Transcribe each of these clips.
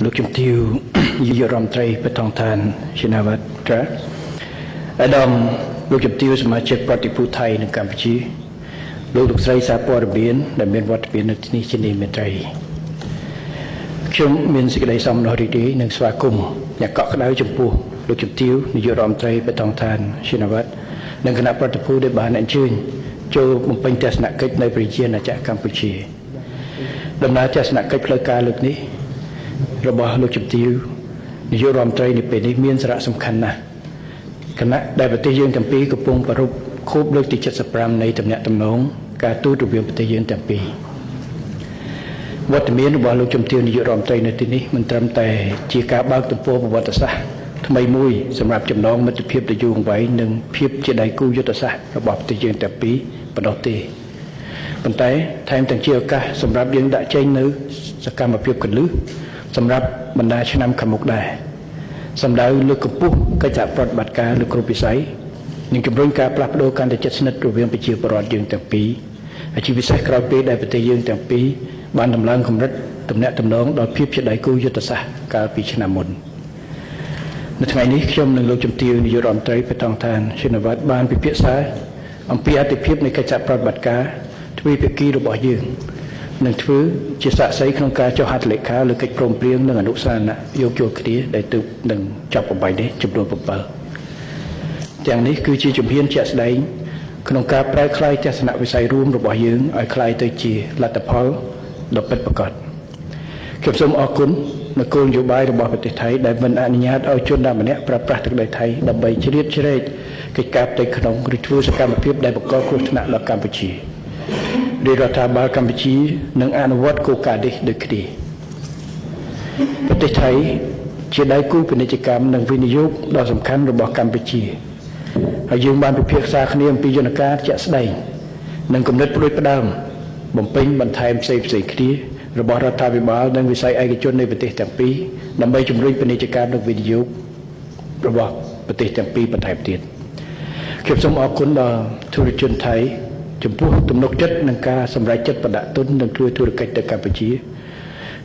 លោកជំទាវនាយករដ្ឋមន្ត្រីបតងឋានชิនវត្រាអាដាមលោកជំទាវសមាជិកប្រតិភូថៃនិងកម្ពុជាលោកលោកស្រីសារព័ត៌មានដែលមានវត្តមាននៅទីនេះជានិមេត្រីខ្ញុំមានសេចក្តីសោមនស្សរីករាយនិងស្វាគមន៍យ៉ាងកក់ក្ដៅចំពោះលោកជំទាវនាយករដ្ឋមន្ត្រីបតងឋានชิនវត្និងគណៈប្រតិភូដែលបានអញ្ជើញចូលបំពេញទស្សនកិច្ចនៅប្រជាណាចក្រកម្ពុជាដំណើរទស្សនកិច្ចផ្លូវការលើកនេះរបស់លោកជំទាវនាយករដ្ឋមន្ត្រីនៅពេលនេះមានសារៈសំខាន់ណាស់ខណៈដែលប្រទេសយើងទាំងពីរកំពុងប្រារព្ធខួបលើកទី75នៃទំនាក់ទំនងការទូតរវាងប្រទេសយើងទាំងពីរវត្តមានរបស់លោកជំទាវនាយករដ្ឋមន្ត្រីនៅទីនេះមិនត្រឹមតែជាការបើកទំព័រប្រវត្តិសាស្ត្រថ្មីមួយសម្រាប់ចំណងមិត្តភាពដ៏យូរអង្វែងនិងភាពជាដៃគូយុទ្ធសាស្ត្ររបស់ប្រទេសយើងទាំងពីរប៉ុណ្ណោះទេប៉ុន្តែថែមទាំងជាឱកាសសម្រាប់យើងដាក់ចេញនៅសកម្មភាពគន្លឹះសម្រាប់បណ្ដាឆ្នាំខាងមុខដែរសម្ដៅលើកកម្ពស់កិច្ចសហប្រតិបត្តិការលើគ្រប់វិស័យនិងជំរុញការផ្លាស់ប្ដូរកាន់តែជិតស្និទ្ធរវាងប្រជាពលរដ្ឋយើងទាំងពីរហើយជាពិសេសក្រោយពេលដែលប្រទេសយើងទាំងពីរបានដំឡើងកម្រិតទំនាក់ទំនងដល់ភាពជាដៃគូយុទ្ធសាស្ត្រកាលពីឆ្នាំមុននៅថ្ងៃនេះខ្ញុំនិងលោកជំទាវនាយករដ្ឋមន្ត្រីបតងឋានชิនវត្នបានពិភាក្សាអំពីអតិភិបនៃកិច្ចសហប្រតិបត្តិការទ្វេភាគីរបស់យើងនឹងធ្វើជាសាក្សីក្នុងការចុះហត្ថលេខាលើកិច្ចព្រមព្រៀងនិងអនុស្សរណៈយោគយល់គ្នាដែលទើបនឹងចប់បំបីនេះចំនួន7ទាំងនេះគឺជាជំហានជាក់ស្ដែងក្នុងការប្រែក្លាយទស្សនវិស័យរួមរបស់យើងឲ្យក្លាយទៅជាលទ្ធផលដ៏ពិតប្រាកដខ្ញុំសូមអរគុណនៅគោលនយោបាយរបស់ប្រទេសថៃដែលមិនអនុញ្ញាតឲ្យជនណាម្នាក់ប្រើប្រាស់ទឹកដីថៃដើម្បីជ្រៀតជ្រែកកិច្ចការផ្ទៃក្នុងឬធ្វើសកម្មភាពដែលបង្កគ្រោះថ្នាក់ដល់កម្ពុជារាជរដ្ឋាភិបាលកម្ពុជានឹងអនុវត្តគោលការណ៍នេះដូចគ្នាប្រទេសថៃជាដៃគូពាណិជ្ជកម្មនិងវិនិយោគដ៏សំខាន់របស់កម្ពុជាហើយយើងបានពិភាក្សាគ្នាអំពីយន្តការជាក់ស្ដែងនិងគំនិតផ្ដួចផ្ដើមបំពេញបន្ថែមផ្សេងផ្សេងគ្នារបស់រដ្ឋាភិបាលនិងវិស័យឯកជននៃប្រទេសទាំងពីរដើម្បីជំរុញពាណិជ្ជកម្មនិងវិនិយោគរបស់ប្រទេសទាំងពីរបន្ថែមទៀតខ្ញុំសូមអរគុណដល់ធុរជនថៃចំពោះទំនុកចិត្តនិងការសម្រេចចិត្តបណ្ដាក់ទុននិងជួយធុរកិច្ចទៅកម្ពុជា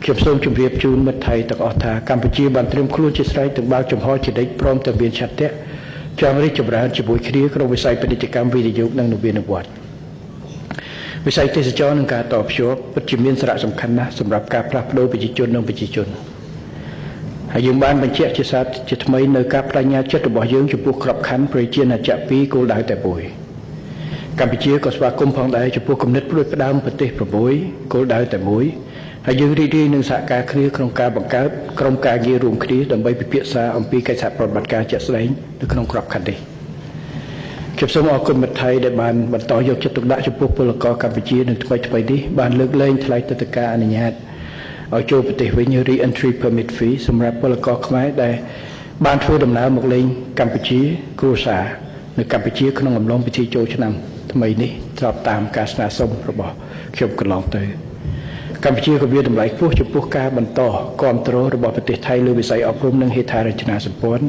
ខ្ញុំសូមជម្រាបជូនមិត្តថៃទាំងអស់ថាកម្ពុជាបានត្រៀមខ្លួនជាស្រេចទាំងបើកចំហជានិច្ចព្រមទាំងមានឆន្ទៈចង់រីកចម្រើនជាមួយគ្នាក្នុងវិស័យពាណិជ្ជកម្មវិនិយោគនិងនវានុវត្តន៍វិស័យទេសចរនិងការតភ្ជាប់ពិតជាមានសារៈសំខាន់ណាស់សម្រាប់ការផ្លាស់ប្ដូរប្រជាជននិងប្រជាជនហើយយើងបានបញ្ជាក់ជាសារជាថ្មីនៅការបដិញ្ញាចិត្តរបស់យើងចំពោះក្របខ័ណ្ឌប្រជាណាចក្រពីរគោលដៅតែមួយកម្ពុជាក៏ស្វាគមន៍ផងដែរចំពោះគំនិតផ្ដួចផ្ដើមប្រទេស6គោលដៅតែមួយហើយយើងរីករាយនឹងសហការគ្នាក្នុងការបង្កើតក្រុមការងាររួមគ្នាដើម្បីពិភាក្សាអំពីកិច្ចសហប្រតិបត្តិការជាក់ស្ដែងនៅក្នុងក្របខ័ណ្ឌនេះខ្ញុំសូមអរគុណមិត្តថៃដែលបានបន្តយកចិត្តទុកដាក់ចំពោះពលករកម្ពុជានិងថ្មីថ្មីនេះបានលើកលែងថ្លៃទឹកតការអនុញ្ញាតឲ្យចូលប្រទេសវិញ re-entry permit fee សម្រាប់ពលករខ្មែរដែលបានធ្វើដំណើរមកលេងកម្ពុជាគ្រួសារនៅកម្ពុជាក្នុងអំឡុងពិធីចូលឆ្នាំថ្មីនេះស្របតាមការស្នើសុំរបស់ខ្ញុំកន្លងទៅកម្ពុជាក៏មានតម្លៃខ្ពស់ចំពោះការបន្តគ្រប់គ្រងរបស់ប្រទេសថៃលើវិស័យអប់រំនិងហេដ្ឋារចនាសម្ព័ន្ធ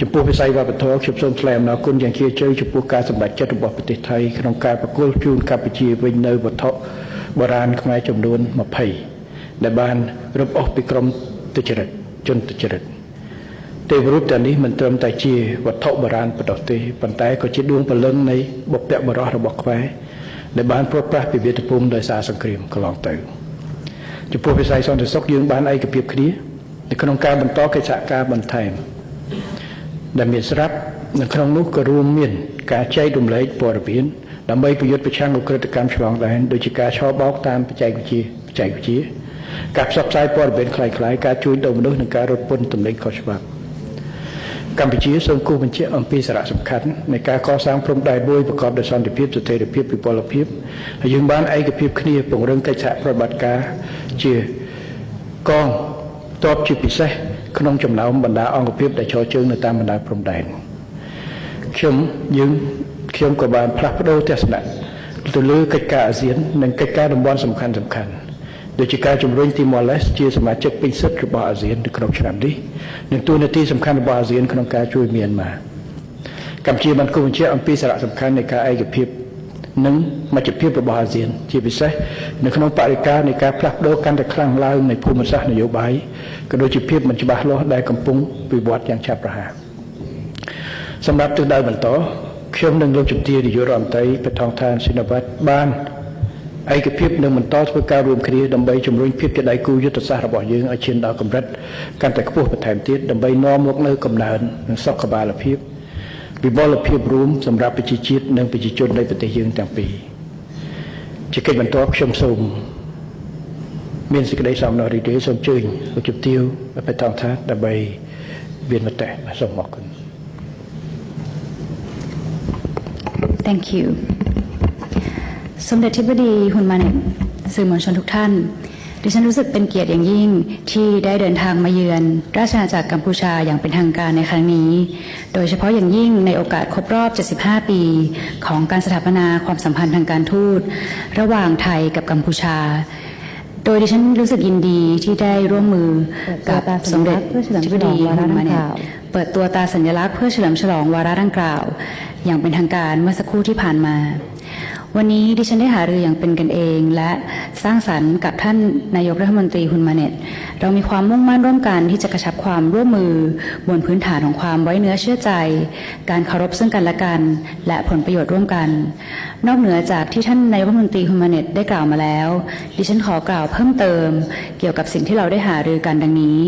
ចំពោះវិស័យវប្បធម៌ខ្ញុំសូមថ្លែងអំណរគុណយ៉ាងជ្រាលជ្រៅចំពោះការសម្រេចចិត្តរបស់ប្រទេសថៃក្នុងការប្រគល់ជូនកម្ពុជាវិញនៅវត្ថុបុរាណខ្មែរចំនួន20ដែលបានរឹបអូសពីក្រុមទុច្ចរិតជនទុច្ចរិតទេវរូបទាំងនេះមិនត្រឹមតែជាវត្ថុបុរាណប៉ុណ្ណោះទេប៉ុន្តែក៏ជាដួងព្រលឹងនៃបុព្វបុរសរបស់ខ្មែរដែលបានព្រាត់ប្រាសពីមាតុភូមិដោយសារសង្គ្រាមកន្លងទៅចំពោះវិស័យសន្តិសុខយើងបានឯកភាពគ្នានៅក្នុងការបន្តកិច្ចសហការបន្ថែមដែលមានស្រាប់នៅក្នុងនោះក៏រួមមានការចែករំលែកព័ត៌មានដើម្បីប្រយុទ្ធប្រឆាំងឧក្រិដ្ឋកម្មឆ្លងដែនដូចជាការឆបោកតាមបច្ចេកវិទ្យាបច្ចេកវិទ្យាការផ្សព្វផ្សាយព័ត៌មានក្លាយៗការជួញដូរមនុស្សនិងការរត់ពន្ធទំនិញខុសច្បាប់កម្ពុជាសូមគូសបញ្ជាក់អំពីសារៈសំខាន់នៃការកសាងព្រំដែនមួយប្រកបដោយសន្តិភាពស្ថិរភាពពិពលភាពហើយយើងបានឯកភាពគ្នាពង្រឹងកិច្ចសហប្រតិបត្តិការជាកងទ័ពជាពិសេសក្នុងចំណោមបណ្ដាអង្គភាពដែលឈរជើងនៅតាមបណ្ដាព្រំដែនខ្ញុំយើងខ្ញុំក៏បានផ្លាស់ប្ដូរទស្សនៈទៅលើកិច្ចការអាស៊ាននិងកិច្ចការតំបន់សំខាន់សំខាន់ដូចជាការជំរុញទីម៉ូឡេសជាសមាជិកពេញសិទ្ធិរបស់អាស៊ាននៅក្នុងឆ្នាំនេះនិងតួនាទីសំខាន់របស់អាស៊ានក្នុងការជួយមីយ៉ាន់ម៉ាកម្ពុជាបានគូសបញ្ជាក់អំពីសារៈសំខាន់នៃការឯកភាព និងមជ្ឈភាពរបស់អាស៊ាន ជាពិសេសនៅក្នុងបរិការនៃការផ្លាស់ប្ដូរកាន់តែខ្លាំងឡើងនៃភូមិសាស្ត្រនយោបាយក៏ដូចជាភាពមិនច្បាស់លាស់ដែលកំពុងវិវត្តយ៉ាងឆាប់រហ័សសម្រាប់ទិសដៅបន្តខ្ញុំនិងលោកជំទាវនាយករដ្ឋមន្ត្រីបថងឋានស៊ីនវ៉ាត់បានឯកភាពនឹងបន្តធ្វើការរួមគ្នាដើម្បីជំរុញភាពជាដៃគូយុទ្ធសាស្ត្ររបស់យើងឲ្យឈានដល់កម្រិតកាន់តែខ្ពស់បន្ថែមទៀតដើម្បីនាំមកនូវកំណើននិងសុខុមាលភាពវិបុលភាពរួមសម្រាប់ប្រជាជាតិនិងប្រជាជននៃប្រទេសយើងទាំងពីរជាកិច្ចបន្ទាប់ខ្ញុំសូមមានសេចក្តីសោមនស្សរីករាយសូមអញ្ជើញលោកជំទាវបថងថាដើម្បីមានមតិសូមអរគុណ Thank you. สมเด็จธิบดีฮุนมาเน็ตสื่อมวลชนทุกท่าน ดิฉันรู้สึกเป็นเกียรติอย่างยิ่งที่ได้เดินทางมาเยือน ราชอาณาจักรกัมพูชาอย่างเป็นทางการในครั้งนี้ โดยเฉพาะอย่างยิ่งในโอกาสครบรอบ 75 ปี ของการสถาปนาความสัมพันธ์ทางการทูต ระหว่างไทยกับกัมพูชา โดยดิฉันรู้สึกยินดีที่ได้ร่วมมือกับสมเด็จธิบดีฮุนมาเน็ตเปิดตัวตราสัญลักษณ์เพื่อเฉลิมฉลองวาระดังกล่าว อย่างเป็นทางการเมื่อสักครู่ที่ผ่านมา วันนี้ดิฉันได้หารืออย่างเป็นกันเอง และสร้างสรรค์กับท่านนายกรัฐมนตรีฮุนมาเน็ตเรามีความมุ่งมั่นร่วมกันที่จะกระชับความร่วมมือบนพื้นฐานของความไว้เนื้อเชื่อใจ การเคารพซึ่งกันและกัน และผลประโยชน์ร่วมกัน นอกเหนือจากที่ท่านนายกรัฐมนตรีฮุนมาเน็ตได้กล่าวมาแล้ว ดิฉันขอกล่าวเพิ่มเติม เกี่ยวกับสิ่งที่เราได้หารือกันดังนี้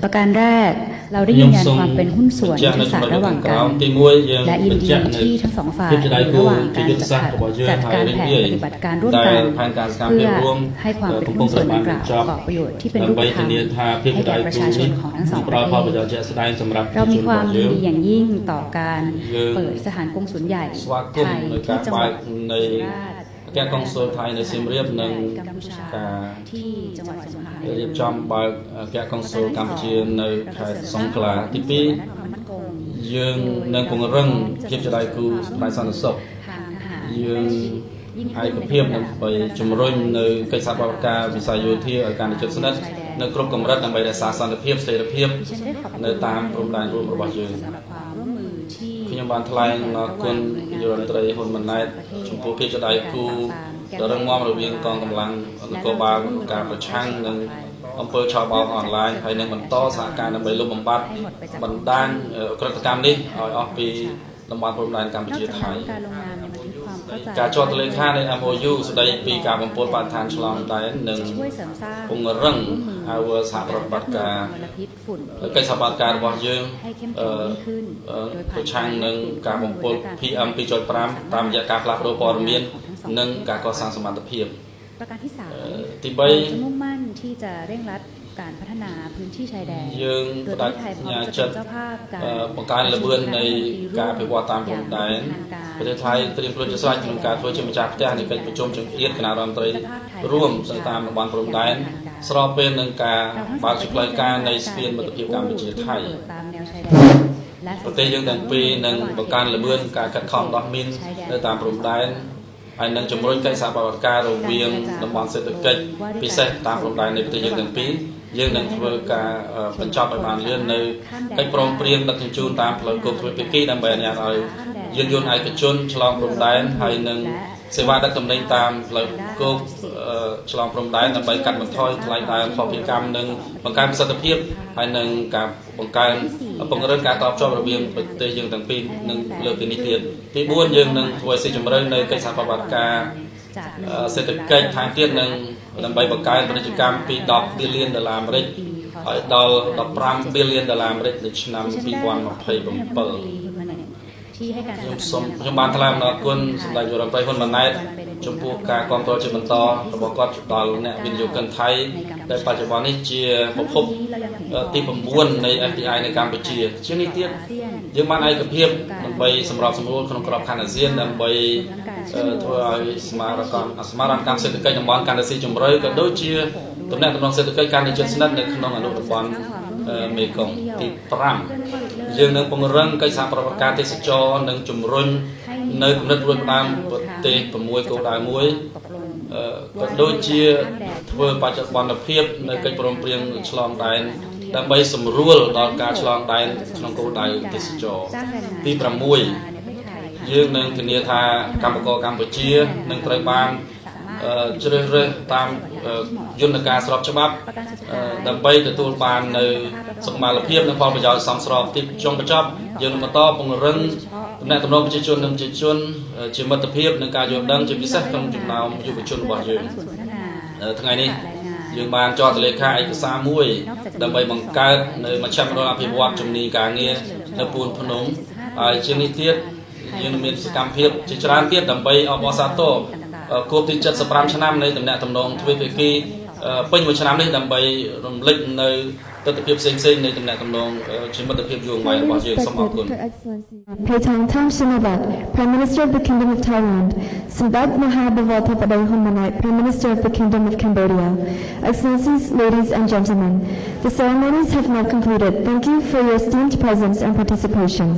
ประการแรกเราได้ยืนยันความเป็นหุ้นส่วนยุทธศาสตร์ระหว่างกัน ទី1យើង และยินดี បញ្ជាក់នៅ ที่ทั้งสองฝ่าย ភាពជាដៃគូ ระหว่าง ជា การ យុទ្ធសាស្ត្ររបស់យើង จัด ហើយ การแผน រីករាយ ปฏิบัติการร่วม ដែល กัน ផែនការសកម្ម เพื่อ ភាពរួម ให้ความเป็น កំពុ หุ้น ងត្រូវបាន ส่วนดังกล่าว បញ្ចប់ ก่อประโยชน์ที่เป็นรู ដើម្បី ปธรรม ធានាថាភាព ให้ ជាដៃ แก่ประชาช គូនេះ นของทั้งสอง ផ្ដល់ ประเทศ ផលប្រយោជន៍ជាក់ស្ដែងសម្រាប់ เรา ប្រជាជន มีความ របស់យើង ยินดีอย่างยิ่งต่อการ យើង เปิดสถานกงสุลใหญ่ ស្វាគ ไทย មន៍នៅ ที่ ការបើ จังหวัด កនៃ สุราษฎร์ អគ្គកុងស៊ុលថៃនៅសៀមរាបនិង กัมพูชา ការ ที่จังหวัดสงขลา រៀបចំបើកអគ្គកុងស៊ុលកម្ពុជានៅខេត្តសង្ខ្លាទី2យើងនឹងពង្រឹងភាពជាដៃគូផ្នែកសន្តិសុខ ทางทหาร យើងឯកភាពដើម្បីជំរុញនៅកិច្ចសហប្រតិបត្តិការវិស័យយោធាឲ្យកាន់តែជិតស្និទ្ធនៅគ្រប់កម្រិតដើម្បីរក្សាសន្តិភាពស្ថិរភាព ดิฉันได้ขอบคุณ នៅតាមព្រំដែនរួមរបស់យើង สำหรับความร่วมมือที่ ខ្ញុំបានថ្លែងអំណរគុណនាយករដ្ឋមន្ត្រីហ៊ុនម៉ាណែតចំពោះភាពជាដៃគូដ៏រឹងមាំរវាងកងកម្លាំងនគរបាលការប្រឆាំងនិងអំពើឆបោកអនឡាញហើយនឹងបន្តសហការដើម្បីលុបបំបាត់បណ្ដាញឧក្រិដ្ឋកម្មនេះឲ្យអស់ពីតំបន់ព្រំដែនកម្ นอก ពុជា จากนั้ ថៃ นการลงนามในบันทึกความเข้าใจ ការចុះហត្ថលេខានៃ MOU ស្ដីពីការបំពុលបរិស្ថានឆ្លងដែននិង จะช่วยเสริมสร้าง ពង្រឹងអវសហប្រតិបត្តិការ มลพิษฝุ่น កិច្ចសហប្រតិបត្តិការរបស់យើង ให้เข้มแข็งยิ่งขึ้นโดยผ่าน ប្រឆាំងនឹងការបំពុល PM 2.5តាមរយៈការផ្លាស់ប្ដូរព័ត៌មាននិងការកសាងសមត្ថភាព ประการที่สาม ទី เราจะมุ่งมั่นที่จะเร่งรัดการพัฒนาพื้นที่ชายแดน យើង โดย បដិ ประเทศไทยพร้อม ញ្ញា จะ ចិត្ត เป็นเจ้าภาพการ បង្កើនល្បឿននៃការអភិវឌ្ឍតាមព្រំដែនប្រទេសថៃត្រៀមខ្លួនជាស្រេចក្នុងការធ្វើជាម្ចាស់ផ្ទះនៃកិច្ចប្រជុំចង្អៀតគណៈរដ្ឋមន្ត្រីរួមទៅតាមតំបន់ព្រំដែនស្របពេលនឹងការបើកជាផ្លូវការនៃស្ពានមិត្តភាពកម្ពុជាថៃ ตามแนวชายแดนและ ប្រទេសយើងទាំងពីរនឹងបង្កើនល្បឿនការកាត់ខំដោះមីននៅតាមព្រំដែនហើយនឹងជំរុញកិច្ចសហប្រតិបត្តិការរវាងតំបន់សេដ្ឋកិច្ចពិសេសតាមព្រំដែននៃប្រទេសយើងទាំងពីរយើងនឹងធ្វើការបញ្ចប់ឲ្យបានលឿននៅកិច្ចព្រមព្រៀងដឹកជញ្ជូនតាមផ្លូវគោកទ្វេភាគីដើម្បីអនុញ្ញាតឲ្យយានយន្តឯកជនឆ្លងព្រំដែនហើយនឹងសេវាដឹកទំនិញតាមផ្លូវគោកឆ្លងព្រំដែនដើម្បីកាត់បន្ថយថ្លៃដើមភស្តុភារកម្មនិងបង្កើនប្រសិទ្ធភាពហើយនឹងការបង្កើនពង្រឹងការតភ្ជាប់រវាងប្រទេសយើងទាំងពីរនឹងលើកពីនេះទៀតទី4យើងនឹងធ្វើឲ្យស៊ីជម្រៅនៅកិច្ចសហប្រតិបត្តិការ จาก សេដ្ឋកិច្ចថែមទៀតនឹងដើម្បីបង្កើនពាណិជ្ជកម្មពី10 billion ដុល្លារអាមេរិកឲ្យដល់15 billion ដុល្លារអាមេរិកនៅឆ្នាំ ดิฉันได้ขอบคุณ 2027 ที่ให้การส ខ្ញុំ นับส សូម นุน ខ្ញុំបានថ្លែងអំណរគុណសម្ដេចយុរដ្ឋមន្ត្រីហ៊ុនម៉ាណែតចំពោះការគាំទ្រជាបន្តរបស់គាត់ដល់អ្នកវិនិយោគិនថៃដែលបច្ចុប្បន្ននេះជាប្រភពទី9នៃ FDI នៅកម្ពុជាជាងនេះទៀតយើងបានឯកភាពដើម្បីសម្របសម្រួលក្នុងក្របខ័ណ្ឌអាស៊ានដើម្បីធ្វើឲ្យស្មារតីស្មារតីកម្មសេដ្ឋកិច្ចតំបន់កាន់តែស៊ីជម្រៅក៏ដូចជាទំនាក់ទំនងសេដ្ឋកិច្ចកាន់តែជិតស្និទ្ធនៅក្នុងអនុតំបន់មេគង្គទី5យើងនឹងពង្រឹងកិច្ចសហប្រតិបត្តិការទេសចរនិងជំរុញនៅគំនិតរួចផ្ដើមប្រទេស6គោលដៅមួយក៏ដូចជាធ្វើបច្ចុប្បន្នភាពនៅកិច្ចព្រមព្រៀងឆ្លងដែនដើម្បីសម្រួលដល់ការឆ្លងដែនក្នុងគោលដៅទេសចរទី6 យើងនឹងធានាថាកម្មករកម្ពុជានឹងត្រូវបានអឺជ្រើសរើសតាមអឺយន្តការស្របច្បាប់អឺដើម្បីទទួលបាននៅសុខុមាលភាពនិងផលប្រយោជន៍សមស្របទីចុងបញ្ចប់យើងនឹងបន្តពង្រឹងទំនាក់ទំនងប្រជាជននិងប្រជាជនជាមិត្តភាពនិងការយល់ដឹងជាពិសេសក្នុងចំណោមយុវជនរបស់យើង ថ្ងៃនេះយើងបានចុះហត្ថលេខាឯកសារមួយដើម្បីបង្កើតនៅមជ្ឈមណ្ឌលអភិវឌ្ឍជំនាញការងារនៅពួនភ្នំហើយជាងនេះទៀតយើងនឹងមានសកម្មភាពជាច្រើនទៀតដើម្បីអបអរសាទរខួបទី75ឆ្នាំនៃទំនាក់ទំនងទ្វេភាគីពេញមួយឆ្នាំនេះដើម្បីរំលេចនៅទស្សនវិជ្ជាផ្សេងៗនៃទំនាក់ទំនងជាមិត្តភាពយូរអង្វែងរបស់យើងសូមអរគុណ Her Excellency Paetongtarn Shinawatra, Prime Minister of the Kingdom of Thailand, Samdech Moha Borvor Hun Manet, Prime Minister of the Kingdom of Cambodia. Excellencies, ladies and gentlemen, the ceremonies have now concluded. Thank you for your esteemed presence and participation.